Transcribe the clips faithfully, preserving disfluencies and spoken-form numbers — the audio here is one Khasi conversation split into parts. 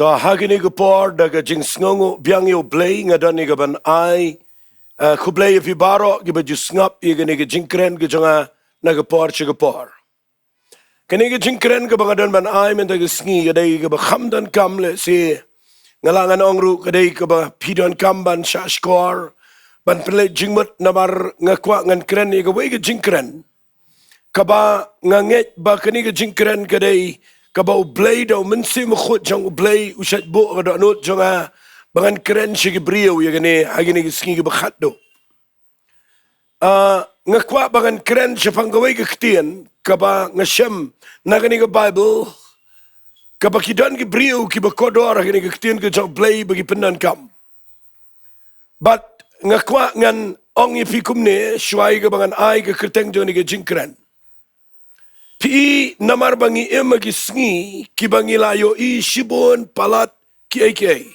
To ha kine ki por da ka jingsngewnguh biang ïa U Blei nga don ïa ka ban ai, eh, khublei ïa phi baroh kiba ju sngap ïa kane ka jingkren ka jong nga na ka por sha ka por. Kane ka jingkren kaba nga don ban ai mynta ka sngi ka dei kaba kham donkam lehse. Nga lah ngan ong ruh ka dei kaba phi donkam ban shahshkor, ban pynleit jingmut namar nga kwah ngan kren ïa kawei ka jingkren kaba nga ngeit ba kane ka jingkren ka dei kaba U Blei da U Mynsiem Bakhuid jong U Blei u shait buh ka dohnud jong nga ba ngan kren sha ki briew ïa kane ha kine ki sngi kiba khatduh. Ah, nga kwah ba ngan kren shaphang kawei ka ktien kaba nga shem na kane ka Baibl, kaba ki don ki briew kiba kordor ha kane ka ktien ka jong U Blei ba ki pyndonkam. Bad nga kwah ngan ong ïa phi kumne shuwa ïa kaba ngan ai ka kyrteng jong kane ka jingkren. Phi i namar ba ngi im ha ki sngi kiba ngi la ïohi shibun palat kiei kiei.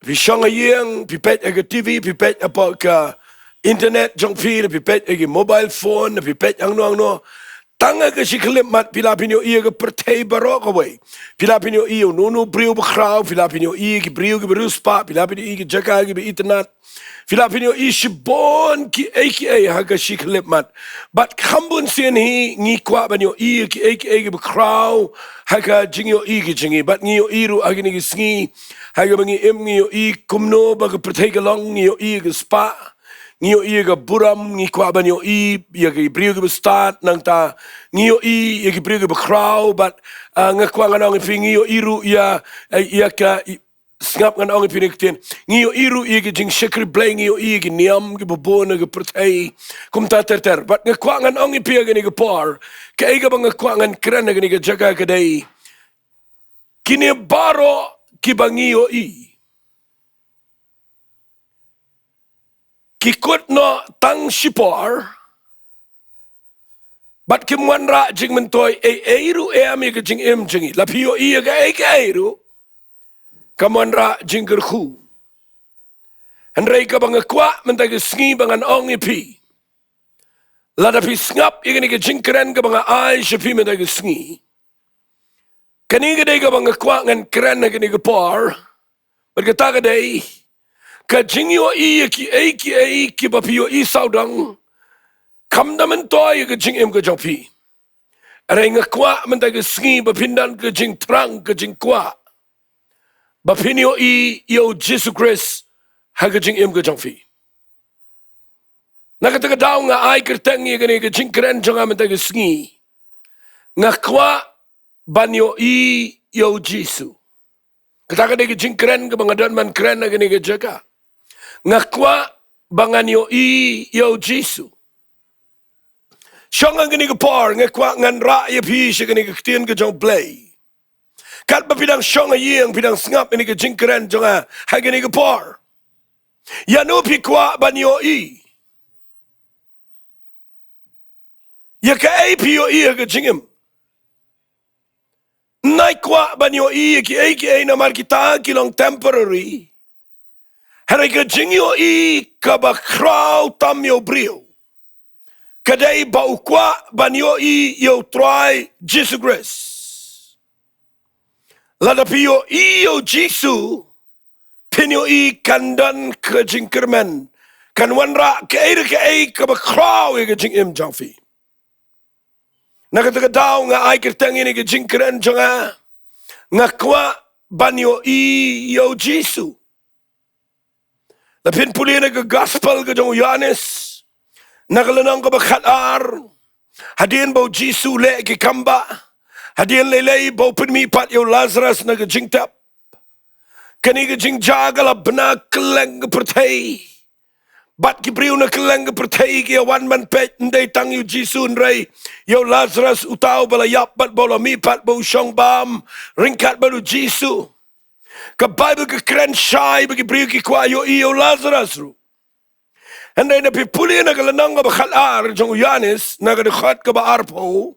Phi shong ha ïing, phi peit ha ka T V, phi peit hapoh ka internet jong phi, phi peit ha ki mobile phone, phi peit hangno hangno. Tang ha ka shi khyllipmat phi la phin ïohi ïa ka pyrthei baroh kawei. Phi la phin ïohi ïa uno uno u briew bakhraw, phi la phin ïohi ïa ki briew kiba riewspah, phi la phin ïohi ïa ki jaka kiba itynnad. Phi la phin ïohi shibun kiei kiei ha ka shi khyllipmat. Bad kham bun sien hi ngi kwah ban ïohi ïa kiei kiei kiba khraw ha ka jingïohi ka jong ngi. Bad ngi ïohi ruh ha kine ki sngi ha kaba ngi im ngi ïohi kumno ba ka pyrthei ka long, ngi ïohi ïa ka spah, ngi ïohi ïa ka burom, ngi kwah ban ïohi ïa ki briew kiba stad, nangta ngi ïohi ïa ki briew kiba khraw. Bad, ah, nga kwah ngan ong ïa phi ngi ïohi ruh ïa, ïa ka, sngap ngan ong ïa phi kane ka ktien. Ngi ïohi ruh ïa ki jingshakri Blei, ngi ïohi ïa ki niam kiba bun ha ka pyrthei. Kumta ter ter. Bad nga kwah ngan ong ïa phi ha kane ka por, kaei kaba nga kwah ngan kren ha kane ka jaka ka dei kine baroh kiba ngi ïohi ki kut noh tang shipor. Bad kim wanrah jingmyntoi ei ei ruh em ïa ka jingim jong ngi. La phi ïohi ïa kaei kaei ruh kam wanrah jingkyrkhu. Hynrei kaba nga kwah mynta ka sngi ba ngan ong ïa phi, lada phi sngap ïa kane ka jingkren kaba nga ai sha phi mynta ka sngi, kane ka dei kaba nga kwah ngan kren ha kane ka por. Bad kata ka dei ka jingïohi ïa kiei kiei kiba phi ïohi sawdong kam da myntoi ïa ka jingim ka jong phi. Hynrei nga kwah mynta ka sngi ba phin don ka jingthrang, ka jingkwah ba phin ïohi ïa U Jisu Khrist ha ka jingim ka jong phi. Na kata ka daw nga ai kyrteng ïa kane ka jingkren jong nga mynta ka sngi, Nga Kwah Ban Ïohi ïa U Jisu. Kata ka dei ka jingkren kaba nga don ban kren ha kane ka jaka. Nga kwah ba ngan ïohi ïa U Jisu. Shong ha kane ka por nga kwah ngan rah ïa phi sha kane ka ktien ka jong U Blei. Katba phi dang shong ha ïing, phi dang sngap ïa kane ka jingkren jong nga ha kane ka por, ïano phi kwah ban ïohi? Ïa kaei phi ïohi ha ka jingim? Nga kwah ban ïohi ïa kiei kiei namar kita ki long temporary. Hynrei ka jingïohi kaba khraw tam ïa u briew ka dei ba u kwah ban ïohi ïa U Trai Jisu Khrist. Lada phi ïohi ïa U Jisu, phin ïohi kan don ka jingkyrmen, kan wanrah kaei re kaei kaba khraw ïa ka jingim jong phi. Na kata ka daw nga ai kyrteng ïa kane ka jingkren jong nga, Nga Kwah Ban Ïohi ïa U Jisu. Lada phin pule na ka gospel ka jong u Ïoannis, na ka lynnong kaba khatar, hadien ba U Jisu u leh ki kambah, hadien lei lei ba u pynmihpat ïa u Lazarus na ka jingtep, kane ka jingjia ka la bna kylleng ka pyrthei. Bad ki briew na kylleng ka pyrthei ki ïa wan ban peit, ym dei tang ïa U Jisu hynrei ïa u Lazarus, uta uba la ïap bad ba u la mihpat, ba u shong bam ryngkat bad U Jisu. Ka Baibl ka kren shai ba ki briew ki kwah ïohi ïa u Lazarus ruh. Hynrei lada phi pule na ka lynnong kaba khatar jong u Ïoannis, na ka dkhot kaba arphew,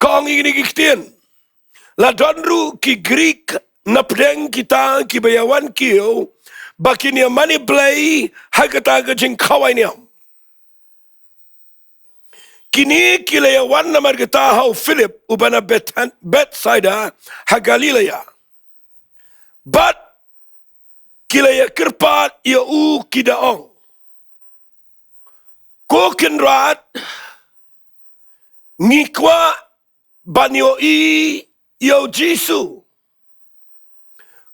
ka ong ïa kine ki ktien: La don ruh ki Grik na pdeng kita kiba ïa wan kiew ba kin ïa mane blei ha kata ka jingkhawai niam. Kine ki la ïa wan namar kata ha u Philip uba na Bethan-, Bethsaida ha Galilaia. Bad ki la ïakyrpad ïa u ki da ong, "Ko Kynrad, ngi kwah ban ïohi ïa u Jisu."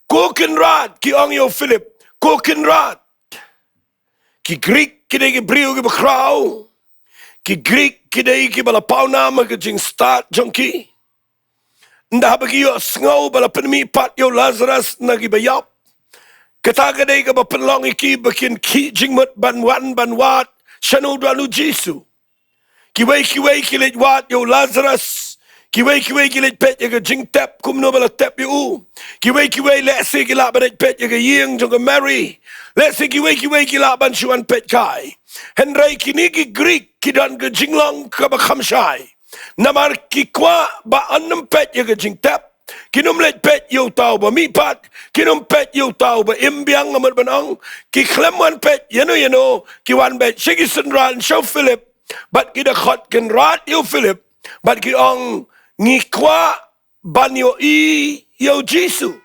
"Ko Kynrad," ki ong ïa u Philip, "Ko Kynrad." Ki Greek ki dei ki briew kiba khraw. Ki Greek ki dei kiba la pawnam ha ka jingstad jong ki. Ynda haba ki ïohsngew ba la pynmihpat ïa u Lazarus na kiba ïap, kata ka dei kaba pynlong ïa ki ba kin khih jingmut ban wan ban wad shano don u Jisu. Kiwei kiwei ki leit wad ïa u Lazarus. Kiwei kiwei ki leit peit ïa ka jingtep, kumno ba la tep ïa u. Kiwei kiwei lehse ki lah ban leit peit ïa ka ïing jong ka Mary. Lehse kiwei kiwei ki lah ban shu wan peit kai. Hynrei kine ki Greek ki don ka jinglong kaba kham shai. Namar ki kwah ba yn ym peit ïa ka jingtep, kin ym leit peit ïa uta uba mihpat, kin ym peit ïa uta uba im biang, nga mut ban ong. Ki khlem wan peit ïano ïano, ki wan beit sha ki synran, sha u Philip, bad ki da khot Kynrad ïa u Philip, bad ki ong, "Ngi kwah ban ïohi ïa u Jisu."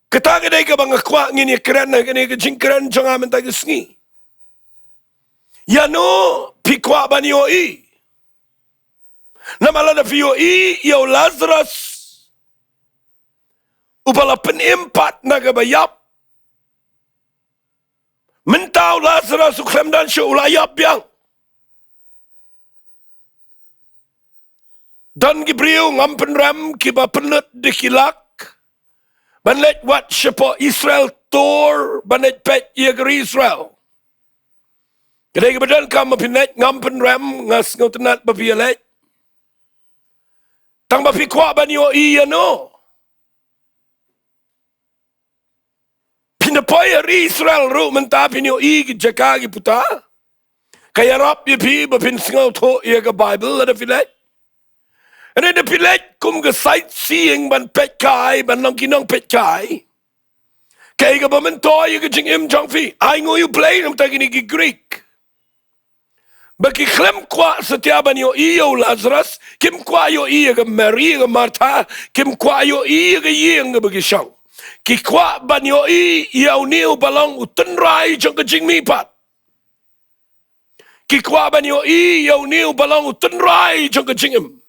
Kata ka dei kaba nga kwah ngin ïakren ha kane ka jingkren jong nga mynta ka sngi. Ïano phi kwah ban ïohi? Namar lada phi ïohi ïa u Lazarus uba la pynim pat na kaba ïap, mynta u Lazarus u khlem don shuh, u la ïap biang. Don ki briew, ngam pynrem, kiba pynlut da ki lak ban leit wad shapoh Israel Tour, ban leit peit ïa ka ri Israel. Ka dei kaba donkam ba phin leit, ngam pynrem, nga sngewtynnat ba phi ïaleit. Tang ba phi kwah ban ïohi ïano? Phin da poi ha ri Israel ruh mynta, phin ïohi ki jaka ki puta. Ka ïarap ïa phi ba phin sngewthuh ïa ka Baibl lada phi leit. Hynrei lada phi leit kum ka sightseeing, ban peit kai, ban long ki nongpeit kai, kaei kaba myntoi ïa ka jingim jong phi? Ainguh ïa U Blei namar kine ki Greek ba ki khlem kwah satia ban ïohi ïa u Lazarus, kim kwah ïohi ïa ka Mary, ïa ka Martha, kim kwah ïohi ïa ka ïing kaba ki shong. Ki kwah ban ïohi ïa une uba long u tynrai jong ka jingmihpat. Ki kwah ban ïohi ïa une uba long u tynrai jong ka jingim.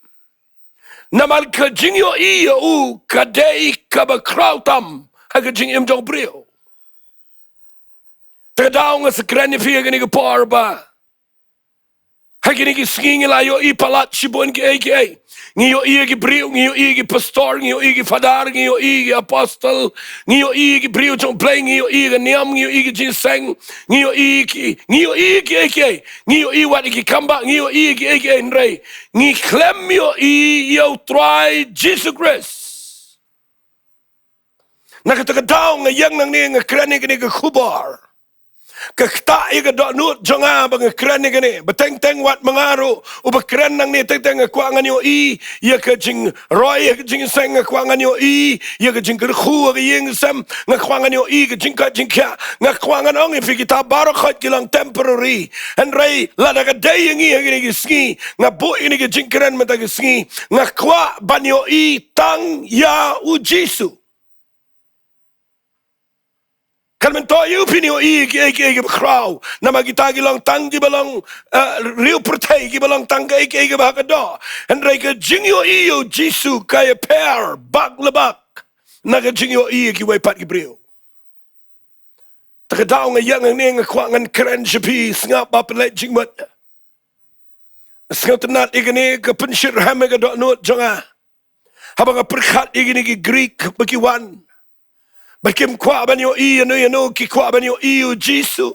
Namar ka jingïohi ïa u ka dei kaba khraw tam ha ka jingim jong u briew. Te ka daw nga sa kren ïa phi ha kane ka por ba ha kine ki sngi ngi la ïohi palat shibun kiei kiei. Ngi ïohi ïa ki briew, ngi ïohi ïa ki pastor, ngi ïohi ïa ki father, ngi ïohi ïa ki apostle, ngi ïohi ïa ki briew jong U Blei, ngi ïohi ïa ka niam, ngi ïohi ïa ka jingïaseng, ngi ïohi ïa ki, ngi ïohi ïa kiei kiei. Ngi ïohi wat ïa ki kambah, ngi ïohi ïa kiei kiei, hynrei ngi khlem ïohi ïa U Trai Jisu Khrist. Na kata ka daw nga ïeng nangne, nga kren ïa kane ka khubor. Ka ktah ïa ka dohnud jong nga ba nga kren ïa kane. Ba teng teng wat ma nga ruh uba kren nangne, teng teng nga kwah ngan ïohi ïa ka jingroi ha ka jingïaseng, nga kwah ngan ïohi ïa ka jingkyrkhu ha ka ïing sem, nga kwah ngan ïohi ïa ka jingkoit jingkhiah. Nga kwah ngan ong ïa phi, kita baroh khoit ki long temporary. Hynrei lada ka dei ïa ngi ha kine ki sngi, nga buh ïa kane ka jingkren mynta ka sngi, nga kwah ban ïohi tang ïa U Jisu. Kan myntoi ïa u phin ïohi ïa kiei kiei kiba khraw, namar kita ki long tang kiba long, eh, riewpyrthei, kiba long tang kiei kiei kiba ha ka doh. Hynrei ka jingïohi ïa U Jisu ka ïapher bak la bak na ka jingïohi ïa kiwei pat ki briew. Te ka daw nga ïeng hangne, nga kwah ngan kren sha phi, sngap ba pynleit jingmut. Sngewtynnat ïa kane ka pynshit rhem ïa ka dohnud jong nga haba nga pyrkhat ïa kine ki Greek ba ki wan, ba kim kwah ban ïohi ïano ïano, ki kwah ban ïohi ïa U Jisu.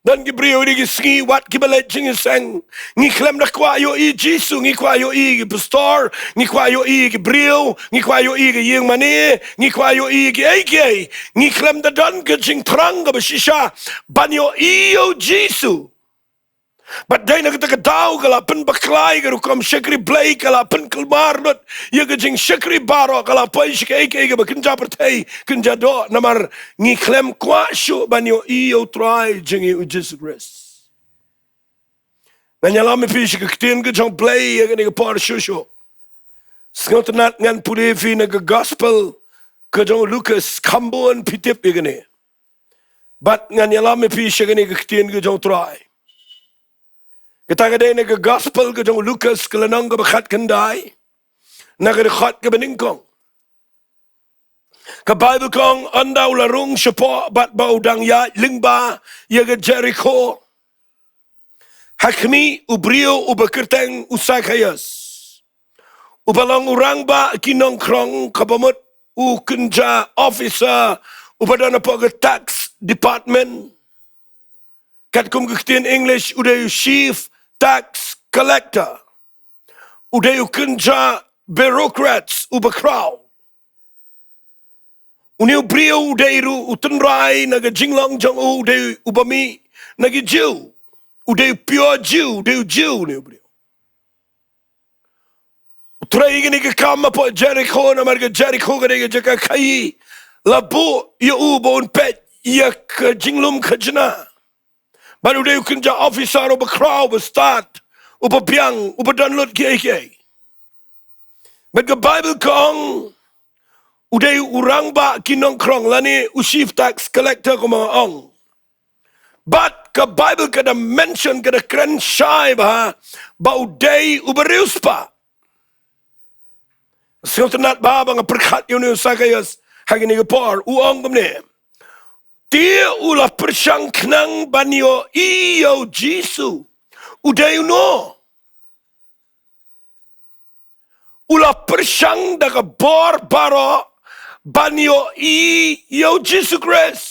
Don ki briew ha kine ki sngi wat kiba leit jingïaseng, ngi khlem da kwah ïohi Jisu, ngi kwah ïohi ki pastor, ngi kwah ïohi ki briew, ngi kwah ïohi ki ïing mane, ngi kwah ïohi kiei kiei. Ngi khlem da don ka jingthrang kaba shisha ban ïohi ïa U Jisu. Bad dei na kata ka daw ka la pynbakla ïa ka rukom shakri Blei, ka la pynkulmar lut ïa ka jingshakri baroh, ka la poi sha kiei kiei kaba kynja pyrthei kynja doh, namar ngi khlem kwah shuh ban ïohi ïa U Trai jong ngi U Jisu Khrist. Ngan ïalam ïa phi sha ka ktien ka jong U Blei ïa kane ka por shuh shuh. Sngewtynnat, ngan pule ïa phi na ka gospel ka jong u Lukas, kham bun phi tip ïa kane. Bad ngan ïalam ïa phi sha kane ka ktien ka jong u Trai. Kata ka dei na ka gospel ka jong u Lukas, ka lynnong kaba khatkhyndai, na ka dkhot kaba nyngkong. Ka Baibl ka ong, ynda u la rung shapoh bad ba u dang ïaid lyngba ïa ka Jerikho, ha khmih u briew uba kyrteng u Sakhaios, uba long u rangbah ki nongkhrong, kaba mut u kynja officer uba don hapoh ka tax department. Katkum ka ktien English, u dei u chief tax collector. U dei u kynja bureaucrats uba khraw. Une u briew u dei ruh u tynrai na ka jinglong jong u, u dei uba mih na ki Jiw. U dei u pure Jiw, u dei u Jiw une u briew. U trei ïa kane ka kam hapoh Jerikho, namar ka Jerikho ka dei ka jaka khaïi. La buh ïa u ba un peit ïa ka jinglum khajna. Bad u dei u kynja officer uba khraw, uba stad, uba biang, uba don lut kiei kiei. Bad ka Baibl ka ong, u dei u rangbah ki nongkhrong, lane u chief tax collector kumba nga ong. Bad ka Baibl ka da mention, ka da kren shai bha ba u dei uba riewspah. Sngewtynnat bha ba nga pyrkhat ïa une u Sakhaios ha kane ka por, u ong kumne. Te u la pyrshang khnang ban ïohi ïa u Jisu. U dei uno. U la pyrshang da ka bor baroh ban ïohi ïa u Jisu Khrist.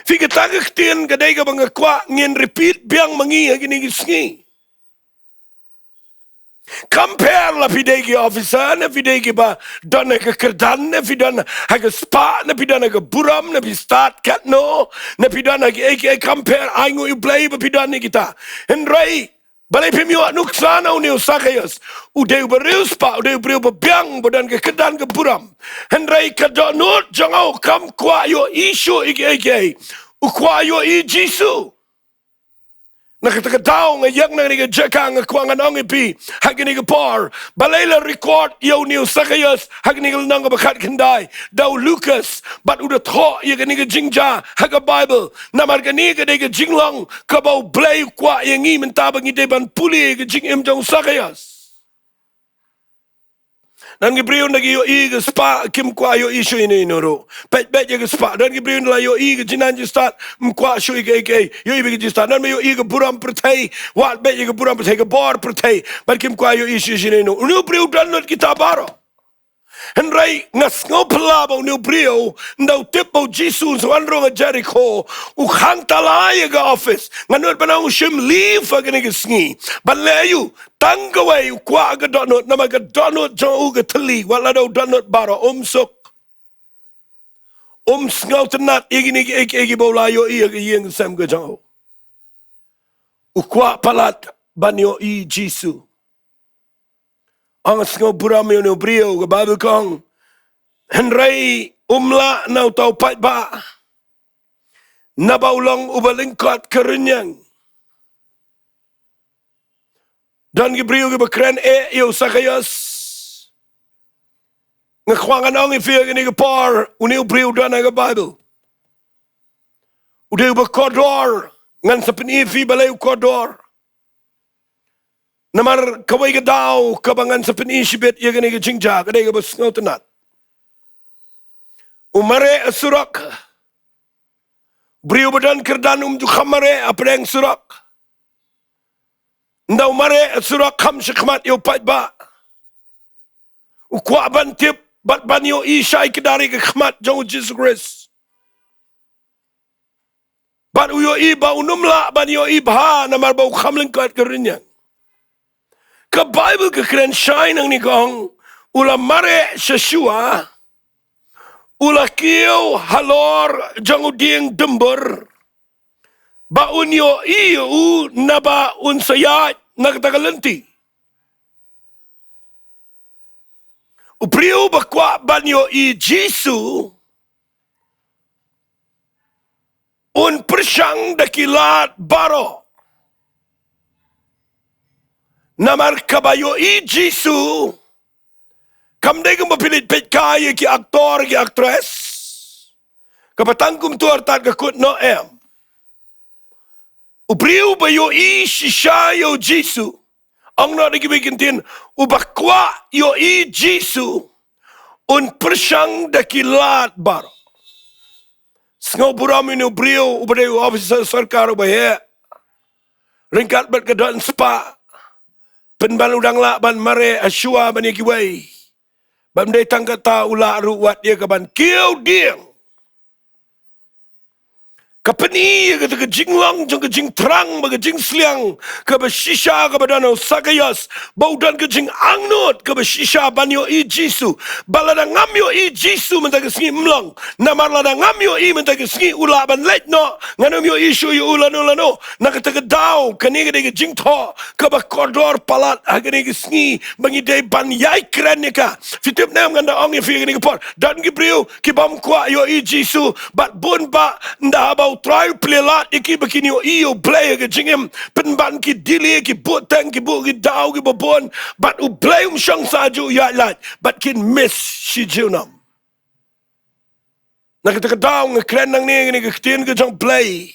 Phi, kata ka ktien ka dei kaba nga kwah ngin repeat biang ma ngi ha kine ki sngi. Kam pher la phi dei ki officer, ne phi dei kiba don ha ka kyrdan, ne phi don ha ka spah, ne phi don ha ka burom, ne phi stad katno, ne phi don ha kiei kiei, kam pher, ai nguh ïa U Blei ba phi don ha kita. Hynrei balei phim ïoh nuksa na une u Sakhaios? U dei uba riewspah, u dei u briew ba biang, ba don ka kyrdan ka burom. Hynrei ka dohnud jong u kam kwah ïohi shuh ïa kiei kiei. U kwah ïohi Jisu. Na kata ka daw nga ïeng na kane ka jaka, nga kwah ngan ong ïa phi ha kane ka por, balei la record ïa une u Sakhaios ha kane ka lynnong kaba khatkhyndai da u Lukas, bad u da thoh ïa kane ka jingjia ha ka Baibl? Namar kane ka dei ka jinglong kaba U Blei u kwah ïa ngi mynta ba ngi dei ban pule ïa ka jingim jong u Sakhaios. Don ki briew ynda ki ïohi ka spah kim kwah ïohi shuh ïa ino ino ruh. Peit beit ïa ka spah. Don ki briew ynda la ïohi ka jingnang jingstad, ym kwah shuh ïa kiei kiei. Ïohi beit ka jingstad. Don ba ïohi ka burom pyrthei, wad beit ïa ka burom pyrthei, ka bor pyrthei, bad kim kwah ïohi shuh ïa ino ino. Une u briew u don lut kita baroh. Hynrei nga sngewphylla ba une u briew, ynda u tip ba u Jisu un sa wan rung ha Jerikho, u khang tala ïa ka office. Nga nud ban ong u shim leave ha kane ka sngi. Ban leh aïu? Tang kawei, u kwah ka dohnud, namar ka dohnud jong u ka thylli, wat lada u dohnud baroh, um suk. Um sngewtynnat ïa kine kiei kiei kiba u la ïohi ha ka ïing sem ka jong u. U kwah palat ban ïohi Jisu. Ong, sngewburom ïa une u briew, ka Baibl ka ong. Hynrei um lah na uta u paidbah, naba u long uba lyngkot ka rynïeng. Don ki briew kiba kren eh ïa u Sakhaios. Nga kwah ngan ong ïa phi ha kane ka por, une u briew u don ha ka Baibl. U dei uba kordor, ngan sa pyni ïa phi balei u kordor. Namar kawei ka daw kaba ngan sa pyni shibit ïa kane ka jingjia, ka dei kaba sngewtynnat. U mareh ha surok. Briew ba don kyrdan um ju kham mareh hapdeng surok. Ynda u mareh ha surok, kham shakhmat ïa u paidbah. U kwah ban tip bad ban ïohi shai kdar ïa ka khmat jong u Jisu Khrist. Bad u ïohi ba un ym lah ban ïohi bha namar ba u kham lyngkot ka rynïeng. Ka Baibl ka kren shai nangne, ka ong, u la mareh sha shuwa, u la kiew halor jong u dieng dymbur, ba un ïohi ïa u naba un sa ïaid na kata ka lynti. U briew ba kwah ban ïohi Jisu, un pyrshang da ki lad baroh. Namar kaba ïohi Jisu kam dei kumba phi leit peit kai ïa ki aktor ki aktres, kaba tang kumta artat ka kut noh, em. U briew ba ïohi shisha ïa u Jisu, ong noh da kiwei ki ktien, uba kwah ïohi Jisu, un pyrshang da ki lad baroh. Sngewburom ïa une u briew uba dei u ophisar sorkar uba heh, ryngkat bad ka don spah, pynban u dang lah ban mareh shuwa ban ïa kiwei. Bad ym dei tang kata, u lah ruh wat ïa ka ban kiew dieng. Ka pyni ïa kata ka jinglong jong ka jingthrang bad ka jingsliang kaba shisha kaba don ha u Sakaios, ba u don ka jingangnud kaba shisha ban ïohi Jisu. Ba lada ngam ïohi Jisu mynta ka sngi, ym long. Namar lada ngam ïohi mynta ka sngi, u lah ban leit noh, ngan ym ïohi shuh ïa u lano lano. Na kata ka daw, kane ka dei ka jingthoh kaba kordor palat ha kane ka sngi, ba ngi dei ban ïai kren ïa ka. Phi tip ne em, ngan da ong ïa phi ha kane ka por, don ki briew ki bym kwah ïohi Jisu, bad bun bah, ynda haba u Trai u plie lad ïa ki ba kin ïohi ïa u Blei ha ka jingim, pynban ki delay, ki buh teng, ki buh ki daw kiba bun, bad u Blei um shong sah juh ïaid lait, bad kin miss shi junom. Na kata ka daw nga kren nangne kane ka ktien ka jong u Blei.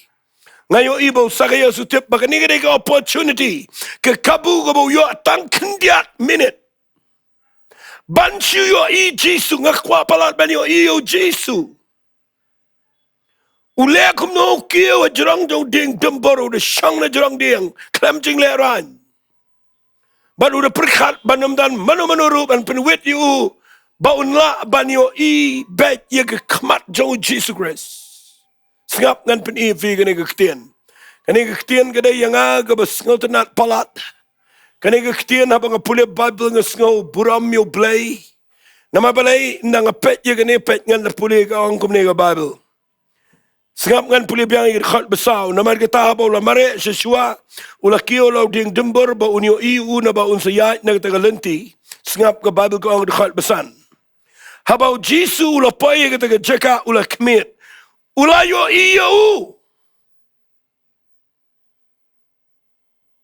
Nga ïohi ba u Sakaios u tip ba kane ka dei ka opportunity, ka kabu kaba u ïoh tang khyndiat minit ban shu ïohi Jisu. Nga kwah palat ban ïohi ïa u Jisu. U leh kumno? U kiew ha jrong jong u dieng dymbur, u da shong na jrong dieng khlem jinglehrain. Bad u da pyrkhat ban ym don mano mano ruh ban pynwit ïa u, ba un lah ban ïohi beit ïa ka khmat jong u Jisu Khrist. Sngap, ngan pyni ïa phi kane ka ktien. Kane ka ktien ka dei ïa nga kaba sngewtynnat palat. Kane ka ktien, haba nga pule Baibl nga sngewburom ïa u Blei. Namar balei? Ynda nga peit ïa kane, peit, ngan da pule ka ong kumne ka Baibl. Sngap, ngan pule biang ïa ka dkhot ba saw. Namar kata haba u la mareh shisha, u la kiew la u dieng dymbur ba un ïohi ïa u, naba un sa ïaid na kata ka lynti. Sngap, ka Baibl ka ong, dkhot ba san, haba u Jisu u la poi ha kata ka jaka, u la khmied, u la ïohi ïa u.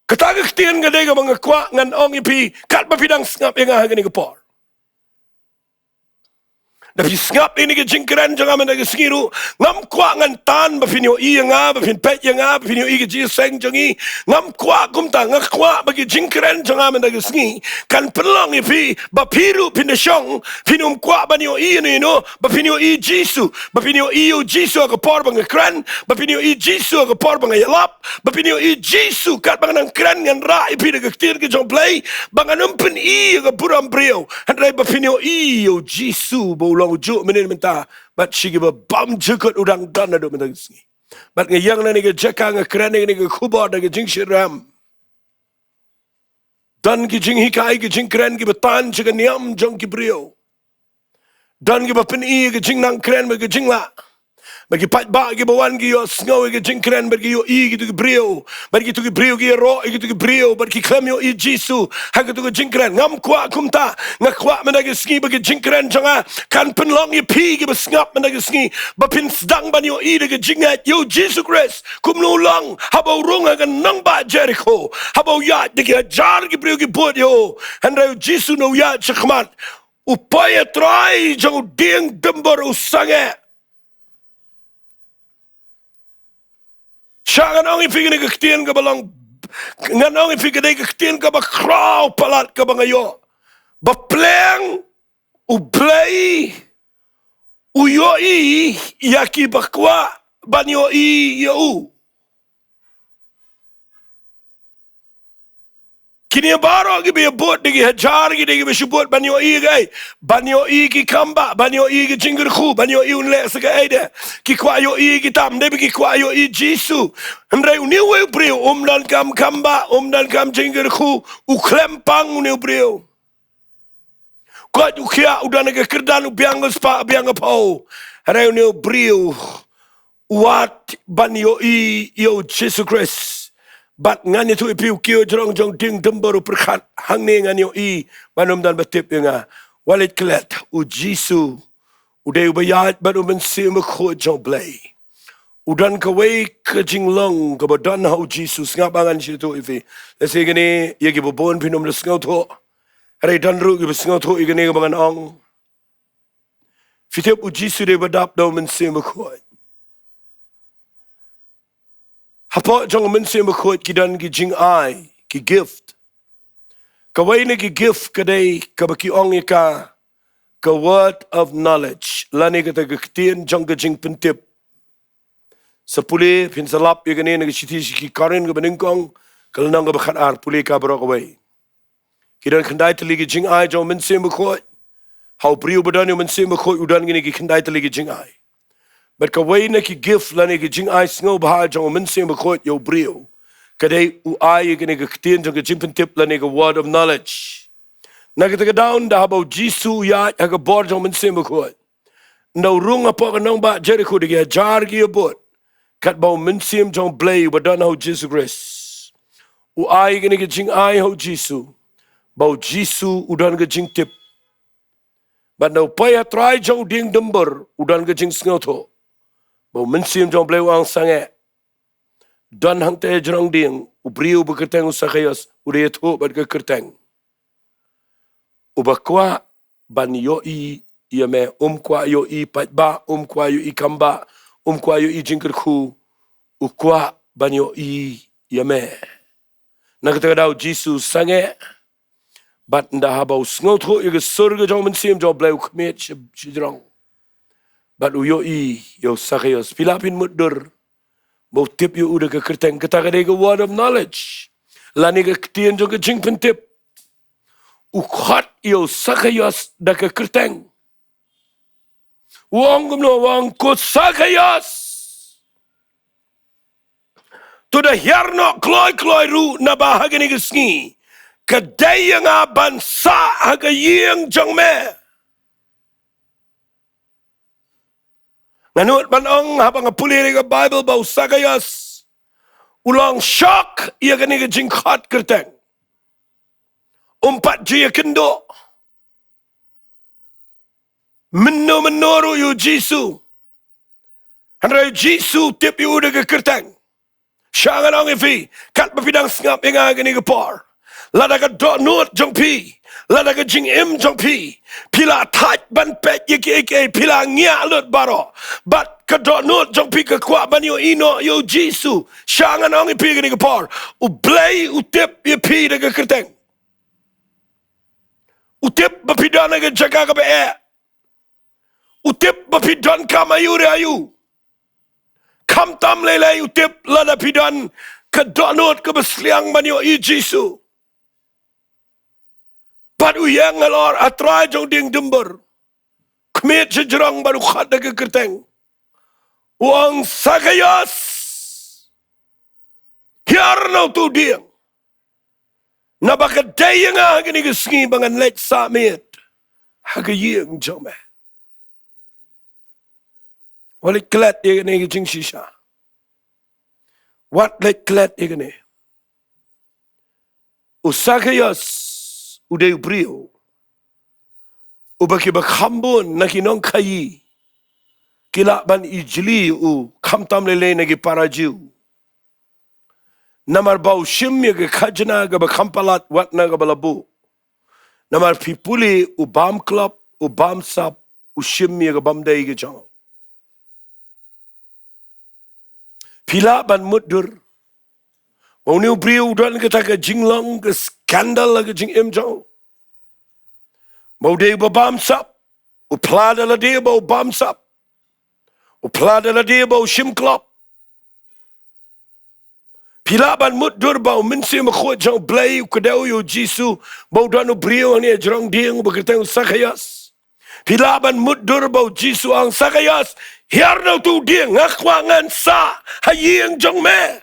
Kata ka ktien ka dei kaba nga kwah ngan ong ïa phi, katba phi dang sngap ïa nga ha kane ka por. Da phi sngap ïa kane ka jingkren jong nga mynta ka sngi ruh, ngam kwah ngan tan ba phin ïohi ïa nga, ba phin peit ïa nga, ba phin ïohi ka jingseng jong ngi. Ngam kwah kumta. Nga kwah ba ka jingkren jong nga mynta ka sngi kan pynlong ïa phi ba phi ruh phin da shong, phin ym kwah ban ïohi ïano ïano, ba phin ïohi Jisu, ba phin ïohi ïa u Jisu ha ka por ba nga kren, ba phin ïohi Jisu ha ka por ba nga ïalap, ba phin ïohi Jisu. Katba nga nang kren, ngan rah ïa phi da ka ktien ka jong u Blei, ba ngan ym pyni ïa ka burom briew, hynrei ba phin ïohi ïa u Jisu ba u long u juh mynnin mynta bad shi kiba bymjukut, u dang don naduh mynta ka sngi. Bad nga ïeng na kane ka jaka, nga kren ïa kane ka khubor da ka jingshitrhem. Don ki jinghikai, ki jingkren kiba tan sha ka niam jong ki briew. Don kiba pyni ïa ka jingnang kren bad ka jinglah. Bad ki paidbah kiba wan ki ïohsngew ïa ka jingkren bad ki ïohi ïa kito ki briew. Bad kito ki briew ki ïaroh ïa kito ki briew bad ki khlem ïohi Jisu ha kato ka jingkren. Ngam kwah kumta. Nga kwah mynta ka sngi ba ka jingkren jong nga kan pynlong ïa phi kiba sngap mynta ka sngi ba phin sdang ban ïohi da ka jingngeit ïa u Jisu Khrist. Kumno u long haba u rung ha ka nongbah Jerikho, haba u ïaid da ki hajar ki briew ki bud ïa u. Hynrei u Jisu, haba u ïaid shakhmat, u poi ha trai jong u dieng dymbur, u sangeh. Shah, ngan ong ïa phi kane ka ktien kaba long, ngan ong ïa phi kane ka ktien kaba khraw palat kaba nga ïoh. Ba pleng U Blei u ïohi ïa kiba kwah ban ïohi ïa u. Kine baroh kiba ïa bud, da ki hajar ki, da kiba shu bud ban ïohi ïa kaei? Ban ïohi ïa ki khambah, ban ïohi ïa ki jingkyrkhu, ban ïohi un leh sa kaei de. Ki kwah ïohi ïa ki tam, dei ba ki kwah ïohi Jisu. Hynrei une uwei u briew um donkam khambah, um donkam jingkyrkhu, u khlem pang une u briew. Koit u khiah, u don ha ka kyrdan, u biang ka spah, u biang ka phew. Hynrei une u briew u wad ban ïohi ïa u Jisu Khrist. Bad ngan ïathuh ïa phi, u kiew jrong jong dieng dymbur, u pyrkhat, hangne ngan ïohi ban ym don ba tip ïa nga. Wat leit klet, u Jisu u dei uba ïaid bad u Mynsiem Bakhuid jong U Blei. U don kawei ka jinglong kaba don ha u Jisu. Sngap ba ngan sngewthuh ïa phi. Lehse kane ïa kiba bun phin ym da sngewthuh. Hynrei don ruh kiba sngewthuh ïa kane kaba ngan ong. Phi tip u Jisu dei ba dap da u Mynsiem Bakhuid. Hapoh jong u Mynsiem Bakhuid ki don ki jingai, ki gift. Kawei na ki gift ka dei kaba ki ong ïa ka, ka word of knowledge, lane kata ka ktien jong ka jingpyntip. Sa pule, phin sa lap ïa kane na ka shithi sha ki Korinth kaba nyngkong, ka lynnong kaba khatar, pule ka baroh kawei. Ki don khyndai tylli ki jingai jong u Mynsiem Bakhuid. Ha u briew ba don ïa u Mynsiem Bakhuid u don kine ki khyndai tylli ki jingai. Bad kawei na ki gift lane ki jingai sngewbha jong u Mynsiem Bakhuid ïa u briew, ka dei u ai ïa kane ka ktien jong ka jingpyntip lane ka word of knowledge. Na kata ka daw ynda haba u Jisu u ïaid ha ka bor jong u Mynsiem Bakhuid, ynda u rung hapoh ka nongbah Jerikho da ki hajar ki ïabud, katba u Mynsiem jong u Blei uba don ha u Jisu Khrist u ai kane ka jingai ha u Jisu, ba u Jisu u don ka jingtip. Bad ynda u poi ha trai jong u dieng dumbur u don ka jingsngewthuh, ba u Mynsiem jong u Blei u ong sangeh. Don hangta ha jrong dieng u briew ba kyrteng u Sakaios, u dei ïathuh bad ka kyrteng. Uba kwah ban ïohi ïa me, um kwah ïohi paidbah, um kwah ïohi kambah, um kwah ïohi jingkyrkhu, u kwah ban ïohi ïa me. Na kata ka daw u Jisu u sangeh, bad ynda haba u sngewthuh ïa ka sur ka jong u Mynsiem jong u Blei u khmih sha, sha jrong. Bad u ïohi ïa u Sakaios. Phi lah phin mutdur ba u tip ïa u da ka kyrteng, kata ka dei ka word of knowledge. Lane ka ktien jong ka jingpyntip. U khot ïa u Sakaios da ka kyrteng. U ong kumno, u ong, ko Sakaios, to da hiar noh kloi kloi ruh, naba ha kane ka sngi ka dei ïa nga ban sah ha ka ïing jong me. Nga nud ban ong haba nga pule ïa ka Baibl ba u Sakaios u long shock ïa kane ka jingkhot kyrteng. Um pat ju ïakynduh mynno mynno ruh ïa u Jisu. Hynrei u Jisu u tip ïa u da ka kyrteng. Sha ngan ong ïa phi, katba phi dang sngap ïa nga kane ka por, lada ka dohnud jong phi, lada ka jingim jong phi, phi la thait ban peit ïa kiei kiei, phi la ngiah lut baroh, bad ka dohnud jong phi ka kwah ban ïohi noh ïa u Jisu, sha ngan ong ïa phi kane ka por, u Blei u tip ïa phi da ka kyrteng. U tip ba phi don ha ka jaka kaba eh. U tip ba phi donkam aïu re aïu. Khamtam lei lei u tip lada phi don ka dohnud kaba sliang ban ïohi Jisu. Bad u ïeng halor ha trai jong dieng dumbur, khmih sha jrong bad u khot da ka kyrteng. U ong, Sakaios, hiar noh tu dieng. Naba ka dei ïa nga ha kane ka sngi ba ngan leit sah miet ha ka ïing jong me. Wat leit klet ïa kane ka jingshisha. Wat leit klet ïa kane. U Sakaios u dei u briew uba kiba kham bun na ki nongkhaïi ki lah ban ijli ïa u, khamtam lei lei na ki para Jiw. Namar ba u shim ïa ka khajna kaba kham palat wat na kaba la buh. Namar phi pule, u bam klop, u bam sap, u shim ïa ka bym dei ka jong u. Phi lah ban mutdur ba une u briew u don kata ka jinglong, ka scandal ha ka jingim jong u. Ba u dei uba bam sap, u phla da lade ba u bam sap, u phla da lade ba u shim klop. Phi lah ban mutdur ba u Mynsiem Bakhuid jong u Blei u kdew ïa u Jisu ba u don u briew hangne ha jrong dieng uba kyrteng u Sakaios. Phi lah ban mutdur ba u Jisu u ong, Sakaios, hiar noh tu dieng, nga kwah ngan sah ha ïing jong me.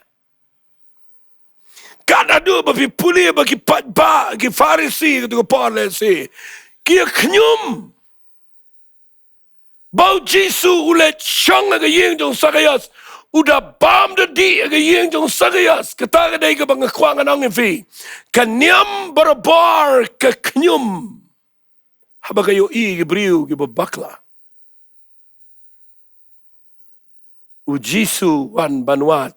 Kat haduh ba phi pule ba ki paidbah, ki Pharisi, katu ka por lehse ki khñium ba u Jisu u leit shong ha ka ïing jong u Sakaios, u da bam da dih ha ka ïing jong u Sakaios. Kata ka dei kaba nga kwah ngan ong ïa phi. Ka niam barabor ka khñium haba ka ïohi ïa ki briew kiba bakla. U Jisu u wan ban wad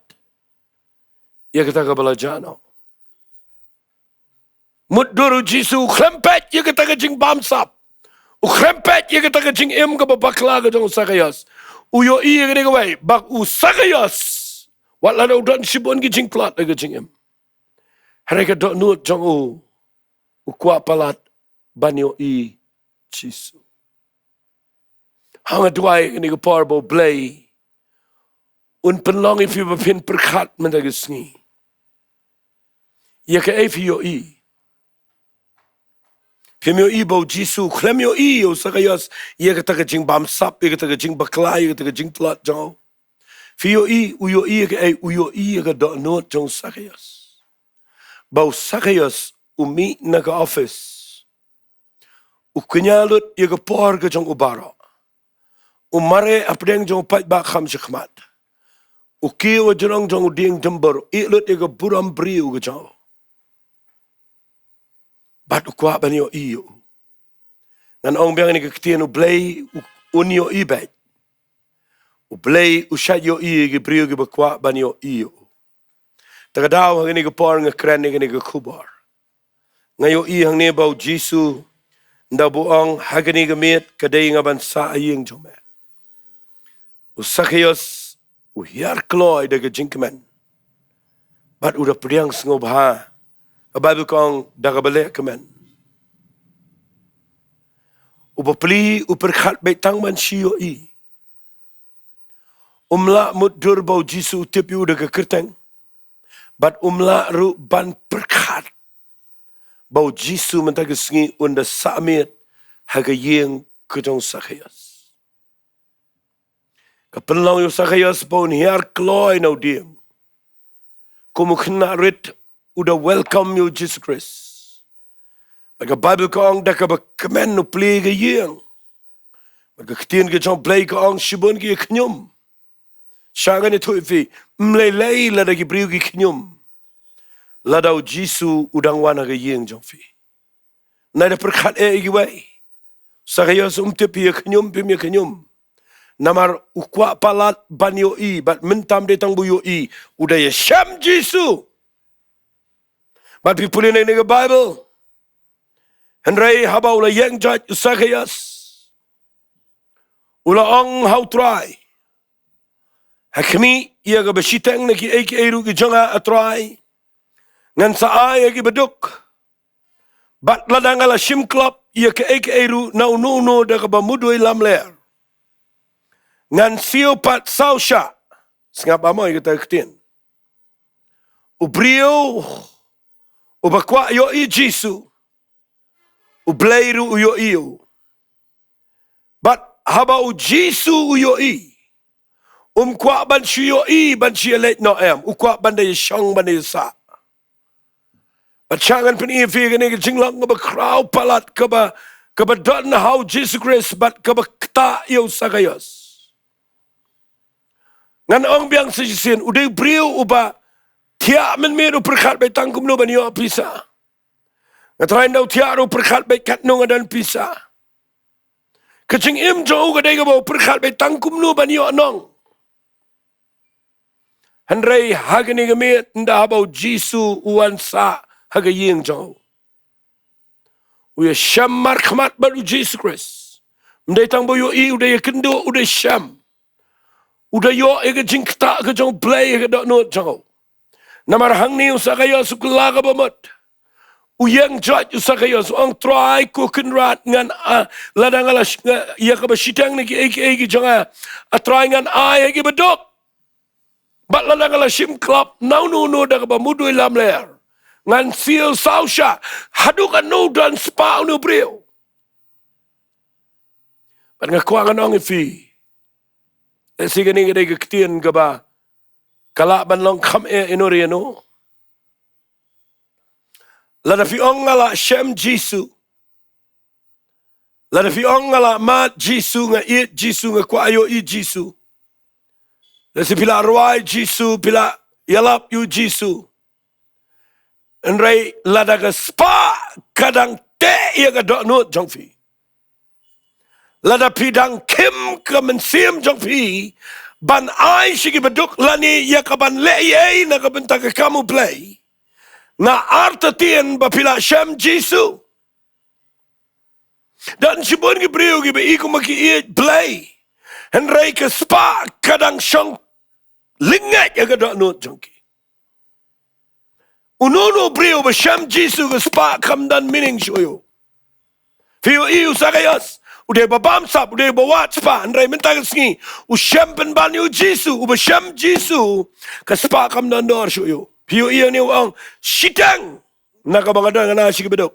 ïa kata kaba la jah noh. Mutdur u Jisu u khlem peit ïa kata ka jingbamsap. U khlem peit ïa kata ka jingim kaba bakla ka jong u Sakhaios. U ïohi ïa kane kawei, ba u Sakhaios, wat lada u don shibun ki jingtlot ha ka jingim, hynrei ka dohnud jong u, u kwah palat ban ïohi Jisu. Haba nga duwai kane ka por ba U Blei un pynlong ïa phi ba phin pyrkhat mynta ka sngi ïa kaei phi ïohi. Phim ïohi ba u Jisu u khlem ïohi ïa u Sakhaios ïa kata ka jingbamsap, ïa kata ka jingbakla, ïa kata ka jingtlot jong u. Phi ïohi, u ïohi ïa kaei? U ïohi ïa ka dohnud jong u Sakhaios. Ba u Sakhaios u mih na ka office, u kñia lut ïa ka por ka jong u baroh. U mareh hapdeng jong u paidbah kham shakhmat. U kiew hajrong jong u dieng dymbur, u ïeh lut ïa ka burom briew ka jong u. Bad u kwah ban ïohi ïa u. Ngan ong biang ïa kane ka ktien, U Blei u, un ïohi beit. U Blei u shait ïohi ïa ki briew kiba kwah ban ïohi ïa u. Ta ka daw ha kane ka por nga kren ïa kane ka khubor. Nga ïohi hangne ba u Jisu, ynda u ong ha kane ka miet ka dei nga ban sah ha ïing jong me, u Sakhaios u hiar kloi da ka jingkmen. Bad u da pdiang sngewbha. Ka Baibl ka ong da kaba leh kmen. U bapli u pyrkhat beit tang ban shu ïohi. Um lah mutdur ba u Jisu u tip ïa u da ka kyrteng. Bad um lah ruh ban pyrkhat ba u Jisu mynta ka sngi un da sah miet ha ka ïing ka jong u Sakhaios. Ka pynlong ïa u Sakhaios ba un hiar kloi na u dieng. Kum u khynnah rit u da welcome ïa u Jisu Khrist. Bad ka Baibl ka ong da kaba kmen u plie ka ïing. Bad ka ktien ka jong U Blei ka ong shibun ki khñium. Sha ngan ïathuh ïa phi, ym lei lei lada ki briew ki khñium lada u Jisu u dang wan ha ka ïing jong phi. Nai da pyrkhat eh ïa kiwei. Sakhaios um tip ïa khñium, phim ïa khñium. Namar u kwah palat ban ïohi, bad mynta ym dei tang ba u ïohi, u da ïashem Jisu. Bad phi pule na kane ka Baibl. Hynrei haba u la ïeng joit u Sakhaios, u la ong ha u Trai, ha khmih ïa kaba shiteng na kiei kiei ruh ki jong nga, a Trai, ngan sa ai ha kiba duk. Bad lada nga la shim klop ïa kaei kaei ruh na uno uno da kaba mudui lamler, ngan siew pat saw shah. Sngap ba mo ïa kata ka ktien. U briew uba kwah ïohi Jisu, U Blei ruh u ïohi ïa u. Bad haba u Jisu u ïohi, um kwah ban shu ïohi ban shu ïaleit noh em, u kwah ban da ïashong ban da ïasah. Bad sha ngan pyni ïa phi kane ka jinglong kaba khraw palat kaba, kaba don ha u Jisu Khrist bad kaba ktah ïa u Sakhaios. Ngan ong biang sa shisien, u dei u briew uba thiah mynmiet, u pyrkhat beit tang kumno ban ïoh pisa. Nga trai, ynda u thiah ruh u pyrkhat beit katno nga don pisa. Ka jingim jong u ka dei kaba u pyrkhat beit tang kumno ban ïoh nong. Hynrei ha kane ka miet ynda haba u Jisu u wan sah ha ka ïing jong u, u ïashem markhmat bad u Jisu Khrist. Ym dei tang ba u ïohi, u da ïakynduh, u da shem. U da ïoh ïa ka jingktah ka jong U Blei ha ka dohnud jong u. Namar hangne u Sakhaios u kylla kaba mut. U ïeng joit u Sakhaios, u ong, Trai ko Kynrad, ngan, ah, lada nga la sh-, nga, ïa kaba shiteng na kiei kiei ki jong nga, a Trai, ngan ai ha kiba duk. Bad lada nga la shim klop na uno uno da kaba mudui lamler, ngan siew saw shah. Haduh katno u don spah une u briew? Bad nga kwah ngan ong ïa phi, lehse kane ka dei ka ktien kaba ka lah ban long kham eh ïano re ïano. Lada phi ong nga la shem Jisu, lada phi ong nga la mad Jisu, nga ïeit Jisu, nga kwah ïohi Jisu, lehse phi la rwai Jisu, phi la ïalap ïa u Jisu. Hynrei lada ka spah ka dang teh ïa ka dohnud jong phi, lada phi dang khim ka mynsiem jong phi ban ai sha ki baduk lane ïa ka ban leh ei ei na ka bynta ka kam U Blei, nga artatien ba phi la shem Jisu. Don shibun ki briew kiba i kumba ki ïeit Blei, hynrei ka spah ka dang shong lyngngait ïa ka dohnud jong ki. Uno uno u briew ba shem Jisu ka spah kam don meaning shuh ïa u. Phi ïohi u Sakhios, u dei ba bamsap, u dei ba wad spah, hynrei mynta ka sngi u shem pynban ïa u Jisu, u ba shem Jisu, ka spah kam don dor shuh ïa u. Phi ïohi ïa une u ong, shiteng na kaba nga don nga na sha ki baduk.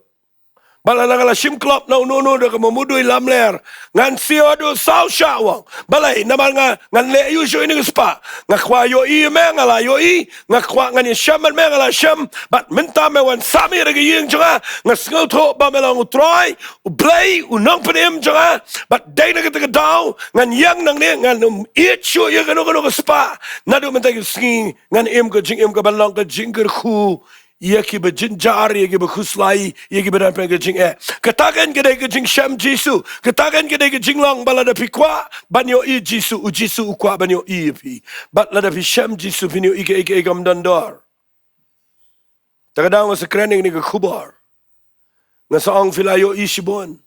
Bad lada nga la shim klop na uno uno da kaba mudui lamler, ngan siew haduh saw shah, u ong. Balei? Namar nga, ngan leh ïa u shuh ïa une ka spah. Nga kwah ïohi ïa me, nga la ïohi. Nga kwah ngan ïashem bad me, nga la shem. Bad mynta me wan sah mih ïa ka ïing jong nga, nga sngewthuh ba me long U Trai, U Blei, U Nongpynim jong nga. Bad dei na kata ka daw ngan ïeng nangne, ngan ym ïeit shuh ïa kano kano ka spah. Naduh mynta ka sngi ngan im ka jingim kaban long ka jingkyrkhu ïa kiba jynjar, ïa kiba khuslai, ïa kiba don pdeng ka jingeh. Kata kan ka dei ka jingshem Jisu. Kata kan ka dei ka jinglong ba lada phi kwah ban ïohi Jisu, u Jisu u kwah ban ïohi ïa phi. Bad lada phi shem Jisu phin ïohi kaei kaei kam don dor. Ta ka daw nga sa kren ïa kane ka khubor. Nga sa ong phi la ïohi shibun.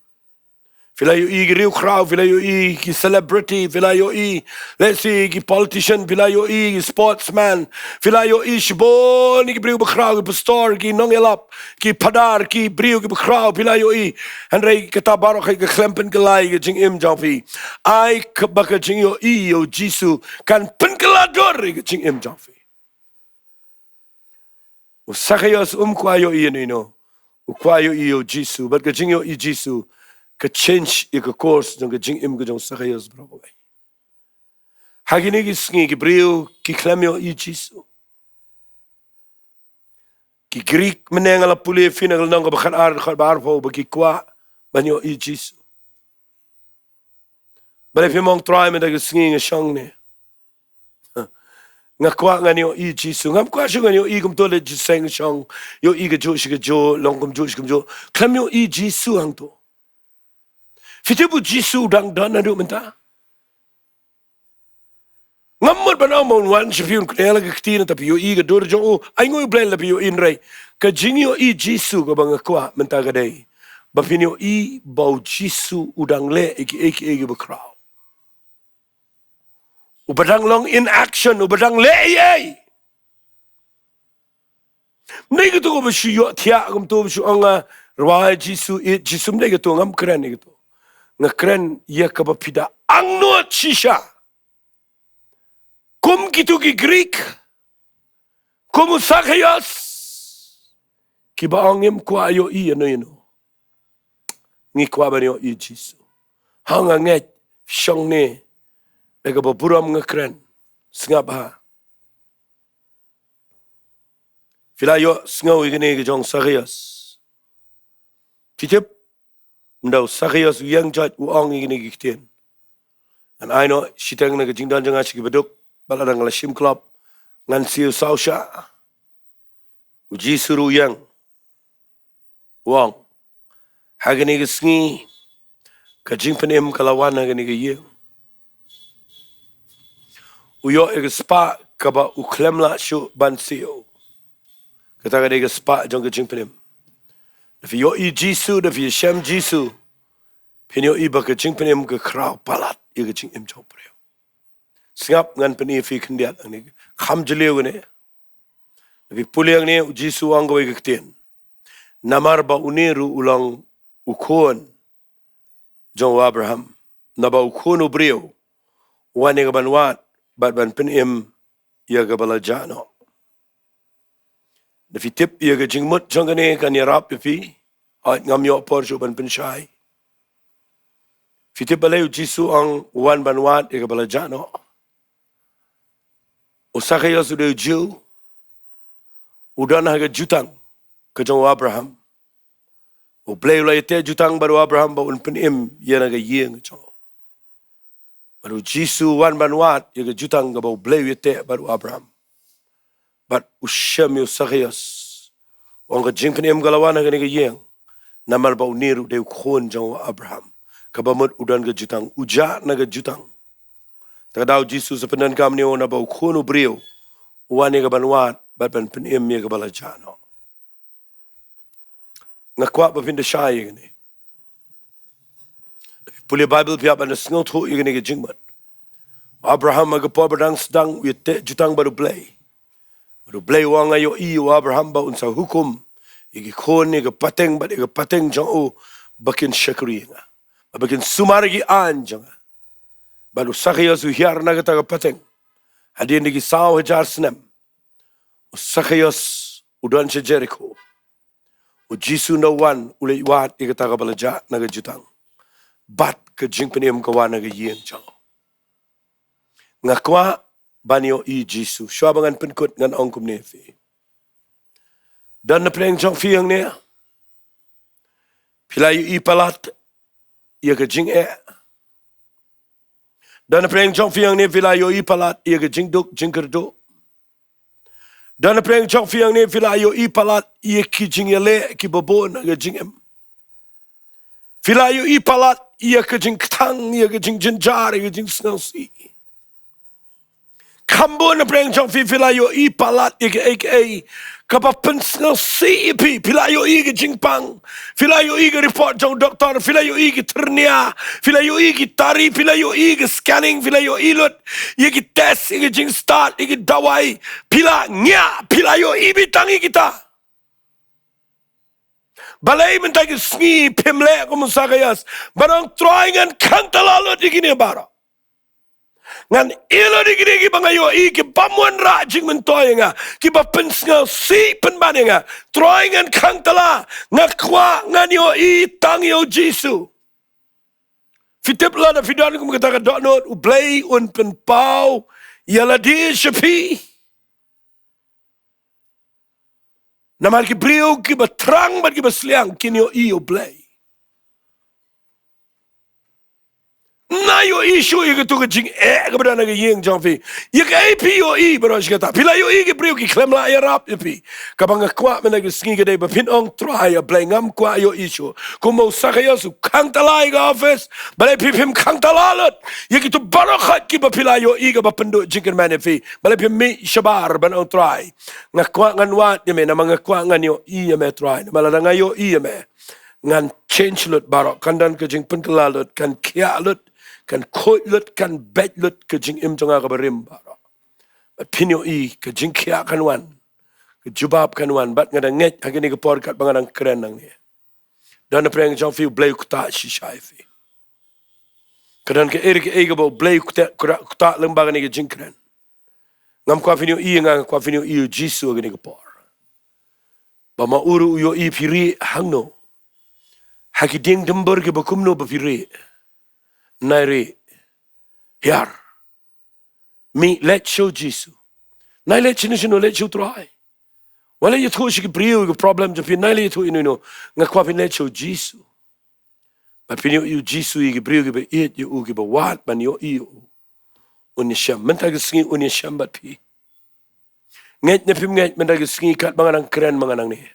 Phi la ïohi ki riewkhraw, phi la ïohi ki celebrity, phi la ïohi, let's say, ki politician, phi la ïohi ki sportsman, phi la ïohi shibun ïa ki briew bakhraw, ki pastor, ki nongïalap, ki phadar, ki briew kiba khraw, phi la ïohi. Hynrei kata baroh ka khlem pynkylla ïa ka jingim jong phi. Ai kaba ka jingïohi ïa u Jisu kan pynkylla dur ïa ka jingim jong phi. U Sakhios um kwah ïohi ïa uno uno. U kwah ïohi ïa u Jisu. Bad ka jingïohi Jisu ka change ïa ka course jong ka jingim ka jong u Sakhios baroh kawei. Ha kine ki sngi ki briew ki khlem ïohi Jisu. Ki Greek mynne nga la pule ïa phi na ka lynnong kaba khatar, khatba arphew, ba ki kwah ban ïohi Jisu. Balei phim ong, Trai, mynta ka sngi nga shong ne, nga kwah ngan ïohi Jisu. Ngam kwah shuh ngan ïohi kumto, leit jingïaseng shong, ïohi kajuh shi kajuh, long kumjuh shi kumjuh. Khlem ïohi Jisu hangto. Phi tip u Jisu u dang don naduh mynta. Ngam mut ban ong ba un wan sha phi, un knieh la ka kti, nangta phi ïohi ka dur jong u. Ai nguh ïa U Blei lada phi ïohi, hynrei ka jingïohi Jisu kaba nga kwah mynta ka dei ba phin ïohi ba u Jisu u dang leh ïa kiei kiei kiba khraw. Uba dang long in action, uba dang leh ei ei. Ym dei kato kaba shu ïohthiah kumto, ba shu ong, ah, rwai Jisu, ïeit Jisu, ym dei kato, ngam kren ïa kato. Nga kren ïa kaba phi da angnud shisha. Kum kito ki Greek, kum u Sakhios, kiba ong, ngim kwah ïohi ïano ïano. Ngi kwah ban ïohi Jisu. Ha, nga ngeit shong ne, da kaba burom nga kren. Sngap ha. Phi la ïohsngew ïa kane ka jong u Sakhios. Phi tip, ynda u Sakhios u ïeng jait u ong ïa kine ki ktien. Ngan ai noh shiteng na ka jingdon jong nga sha ki baduk, bad lada nga la shim klop ngan siew saw shah. U Jisu ruh u ïeng. U ong, ha kane ka sngi ka jingpynim ka la wan ha kane ka ïing. U ïoh ïa ka spah kaba u khlem lah shuh ban siew. Kata ka dei ka spah jong ka jingpynim. Da phi ïohi Jisu, da phi ïashem Jisu, phin ïohi ba ka jingpynim ka khraw palat ïa ka jingim jong u briew. Sngap, ngan pyni ïa phi khyndiat hangne. Kham jylliew kane. Da phi pule hangne, u Jisu u ong kawei ka ktien. Namar ba une ruh u long u khun jong u Abraham. Naba u Khun u briew u wan ïa kaban wad bad ban pynim ïa kaba la jah noh. Da phi tip ïa ka jingmut jong kane, kan ïarap ïa phi. Hooid, ngam ïoh por shuh ban pynshai. Phi tip balei u Jisu u ong u wan ban wad ïa kaba la jah noh? U Sakhios u dei u Jiw, u don ha ka jutang ka jong u Abraham. U Blei u la ïateh jutang bad u Abraham ba un pynim ïa na ka ïing ka jong u. Bad u Jisu u wan ban wad ïa ka jutang kaba u Blei u ïateh bad u Abraham. Bad u shem ïa u Sakhios. U ong ka jingpynim ka la wan ha kane ka ïing. Namar ba une ruh u dei u khun jong u Abraham. Kaba mut u don ka jutang, u jah na ka jutang. Te ka daw Jisu sa pyndonkam ne u naba u Khun u briew u wan ïa ka ban wad bad ban pynim ïa ka ba la jah noh. Nga kwah ba phin da shai ïa kane. Pule Bible phi hap ban da sngewthuh ïa kane ka jingmut. Abraham ha ka por ba dang sdang u ïateh jutang bad U Blei. Bad U Blei u ong, nga ïohi ïa u Abraham ba un sa hukum ïa ki khun ïa ka pateng bad ïa ka pateng jong u ba kin shakri ïa nga, ba kin sumar ïa ki aiñ jong nga. Bad u Sakaios u hiar na kata ka pateng. Hadien da ki saw hajar snem u Sakaios u don sha Jerikho. U Jisu u wan u leit wad ïa kata ka ba la jah na ka jutang. Bad ka jingpynim ka wan na ka ïing jong u. Nga kwah ban ïohi Jisu. Shuwa ba ngan pynkut ngan ong kumne ïa phi. Don na pdeng jong phi hangne, phi la ïohi palat ïa ka jingeh. Don na pdeng jong phi hangne, phi la ïohi palat ïa ka jingduk jingkyrduh. Don na pdeng jong phi hangne, phi la ïohi palat ïa ki jingïaleh ki ba bun ha ka jingim. Phi la ïohi palat ïa ka jingkthang, ïa ka jingjynjar, ïa ka jingsngewsih. Kham bun na pdeng jong phi, phi la ïohi palat ïa kaei kaei ka ba pynsngewsih ïa phi. Phi la ïohi ka jingpang, phi la ïohi ka report jong doktor, phi la ïohi ka thyrnia, phi la ïohi ki tari, phi la ïohi ka scanning, phi la ïohi lut ïa ki test, ïa ki jingstad, ïa ki dawai. Phi la ngiah, phi la ïohi beit tang ïa kita. Balei mynta ka sngi phim leh kum u Sakaios ban ong, Trai, ngan khang tala lut ïa kine baroh. Ngan ïeh lut ïa kine ki ba nga ïohi ki bym wanrah jingmyntoi ïa nga, ki ba pynsngewsih pynban ïa nga. Trai, ngan khang tala, nga kwah ngan ïohi tang ïa u Jisu. Phi tip, lada phi don kum kata ka dohnud, U Blei un pynpaw ïa lade sha phi. Namar ki briew ki ba thrang bad ki ba sliang kin ïohi ïa U Blei. Na ïohi shuh ïa kato ka jingeh ka ba don ha ka ïing jong phi. Ïa kaei phi ïohi baroh shi katta? Phi la ïohi ki briew ki khlem lah ïarap ïa phi? Ka ba nga kwah mynta ka sngi ka dei ba phin ong, Trai, A Blei, ngam kwah ïohi shuh. Kum u Sakaios u khang tala ïa ka office, balei phi phim khang tala lut ïa kito baroh khoit ki ba phi la ïohi ka ba pynduh jingkyrmen ïa phi? Balei phim mih shabar ban ong, Trai, nga kwah ngan wad ïa me, namar nga kwah ngan ïohi ïa me, Trai. Namar lada nga ïohi ïa me, ngan change lut baroh. Kan don ka jingpynkylla lut, kan khiah lut, kan khuid lut, kan beit lut ka jingim jong nga ka ba rim baroh. Bad phin ïohi ka jingkhiah kan wan, ka jubab kan wan. Bad nga da ngeit ha kane ka por katba nga dang kren nangne, don na pdeng jong phi U Blei u ktah shisha ïa phi. Ka don kaei re kaei ka ba U Blei u ktah, u ktah lyngba kane ka jingkren. Ngam kwah phin ïohi ïa nga, nga kwah phin ïohi ïa u Jisu ha kane ka por. Ba ma u ruh u ïohi phi rieh hangno. Ha ki dieng dymbur ki ba kumno ba phi rieh? Nai rieh. Hiar. Mih leit sha u Jisu. Nai leit shano shano, leit sha u Trai. Wat leit ïathuh sha ki briew ïa ka problem jong phi, nai leit ïathuh ïano ïano. Nga kwah phin leit sha u Jisu. Bad phin ïohi ïa u Jisu, ïa ki briew ki ba ïeit ïa u, ki ba wad ban ïohi ïa u, un ïashem. Mynta ka sngi un ïashem bad phi. Ngeit ne phim ngeit, mynta ka sngi katba nga dang kren ma nga nangne,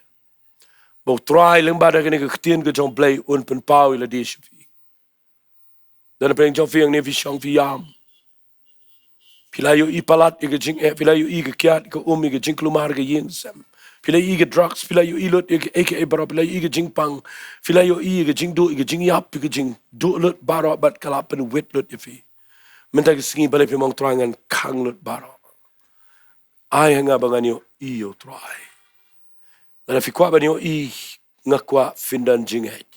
ba u Trai lyngba da kane ka ktien ka jong U Blei un pynpaw ïa lade sha phi. Don na pdeng jong phi hangne phi shong phi ïam. Phi la ïohi palat ïa ka jingeh, phi la ïohi ka kiad ka um, ïa ka jingkulmar ka ïing sem. Phi la ïohi ka drugs, phi la ïohi lut ïa kaei kaei baroh, phi la ïohi ka jingpang, phi la ïohi ïa ka jingduh, ïa ka jingïap, ïa ka jingduh lut baroh bad ka la pynwit lut ïa phi. Mynta ka sngi balei phim ong, Trai, ngan khang lut baroh. Ai ha nga ba ngan ïohi ïa u Trai. Lada phi kwah ban ïohi, nga kwah phin don jingngeit.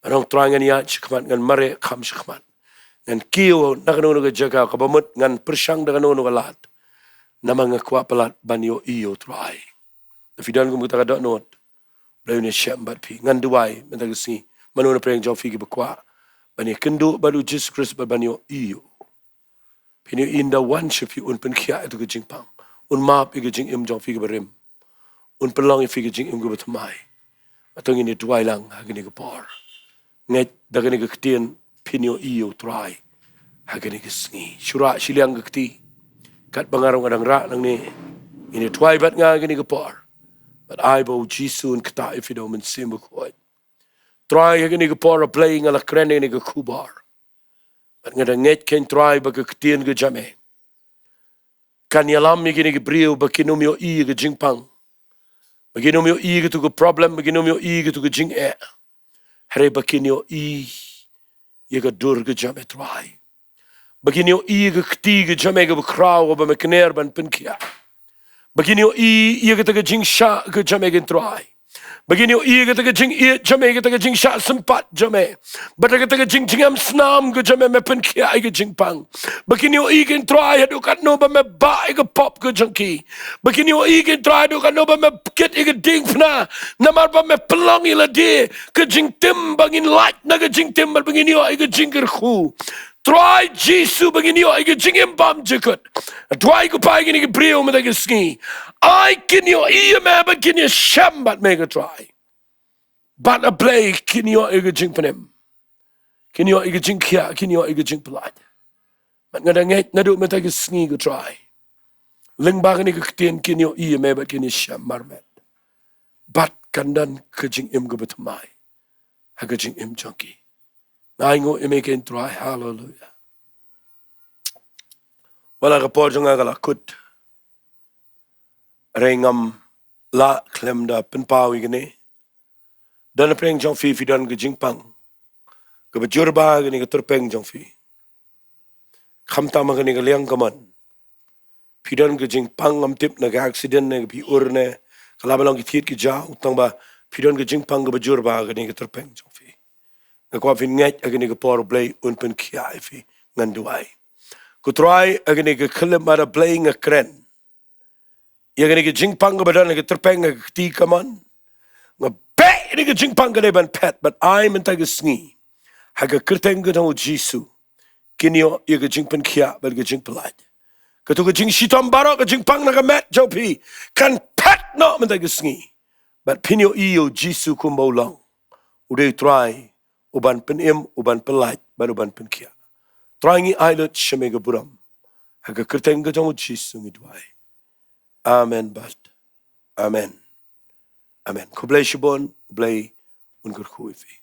Ban ong, Trai, ngan ïaid shakhmat, ngan mareh kham shakhmat, ngan kiew na kano kano ka jaka, ka ba mut ngan pyrshang da kano kano ka lad. Namar nga kwah palat ban ïohi ïa u Trai. Lada phi don kum kata ka dohnud, Blei un ïashem bad phi. Ngan duwai mynta ka sngi, mano na pdeng jong phi ki ba kwah ban ïakynduh bad u Jisu Khrist bad ban ïohi ïa u, phin ïohi ynda u wan sha phi un pynkhiah ïa tu ka jingpang, un map ïa ka jingim jong phi ka ba rim, un pynlong ïa phi ka jingim ka ba thymmai. Hato ngin ïa duwai lang ha kane ka por? Ngeit da kane ka ktien phin ïohi ïa u Trai ha kane ka sngi. Shu rah shiliang ka kti katba nga ruh nga dang rah nangne. Ngin ïa duwai bad nga ha kane ka por. Bad ai ba u Jisu un ktah ïa phi da u Mynsiem Bakhuid. Trai, ha kane ka por, A Blei, nga la kren ïa kane ka khubor. Bad nga da ngeit, ko Trai, ba ka ktien ka jong me kan ïalam ïa kine ki briew ba kin ym ïohi ïa ka jingpang, ba kin ym ïohi ïa katu ka problem, ba kin ym ïohi ïa katu ka jingeh. Hynrei ba kin ïohi ïa ka dur ka jong me, Trai. Ba kin ïohi ïa ka kti ka jong me kaba khraw, kaba me kner ban pynkhiah. Ba kin ïohi ïa kata ka jingshah ka jong me, ko Trai. Ba kin ïohi ïa kata ka jingïeit jong me, kata ka jingshah sympat jong me. Bad kata ka jingjngem snam ka jong me, me pynkhiah ïa ka jingpang. Ba kin ïohi, ko Trai, haduh katno ba me bah ïa ka pop ka jong ki. Ba kin ïohi, ko Trai, haduh katno ba me kit ïa ka diengphna. Namar ba me pynlong ïalade ka jingtim, ba ngin lait na ka jingtim, bad ba ngin ïoh ïa ka jingkyrkhu. Trai Jisu, ba ngin ïoh ïa ka jingim bymjukut. Trai, ko Pa, ïa kine ki briew mynta ka sngi, ai kin ïohi ïa me, bad kin ïashem bad me, ko Trai. Bad A Blei, kin ïoh ïa ka jingpynim, kin ïoh ïa ka jingkhiah, kin ïoh ïa ka jingpyllait. Bad nga da ngeit naduh mynta ka sngi, ko Trai, lyngba kane ka ktien, kin ïohi ïa me bad kin ïashem marmet. Bad kan don ka jingim kaba thymmai ha ka jingim jong ki. Nga ainguh ïa me, ko Trai. Haleluia. Wat la ka por jong nga ka la kut, hynrei ngam lah khlem da pynpaw ïa kane. Don napdeng jong phi, phi don ka jingpang kaba jur bha ha kane ka tyrpeng jong phi. Khamtam ha kane ka liang kamon, phi don ka jingpang, ngam tip na ka accident ne ka phi ur ne ka la ba long ki thied ki jaw, tangba phi don ka jingpang kaba jur bha ha kane ka tyrpeng jong phi. Nga kwah phin ngeit ha kane ka por, Blei un pynkhiah ïa phi. Ngan duwai. Ko Trai, ha kane ka khyllipmat, Blei, nga kren ïa kane ka jingpang kaba don ha ka tyrpeng, ha ka kti kamon. Nga beh ïa kane ka jingpang ka dei ban phet, bad ai mynta ka sngi, ha ka kyrteng ka jong U Jisu, kin ïoh ïa ka jingpynkhiah bad ka jingpyllait. Kato ka jingshitom baroh, ka jingpang na ka met jong phi, kan phet noh mynta ka sngi. Bad phin ïohi ïa U Jisu kumba u long, u dei U Trai uban pynim, uban pyllait, bad uban pynkhiah. Trai, ngi ai lut sha me ka burom. Ha ka kyrteng ka jong U Jisu ngi duwai. Amen bad amen. Amen. Khublei shibun, U Blei un kyrkhu ïa phi.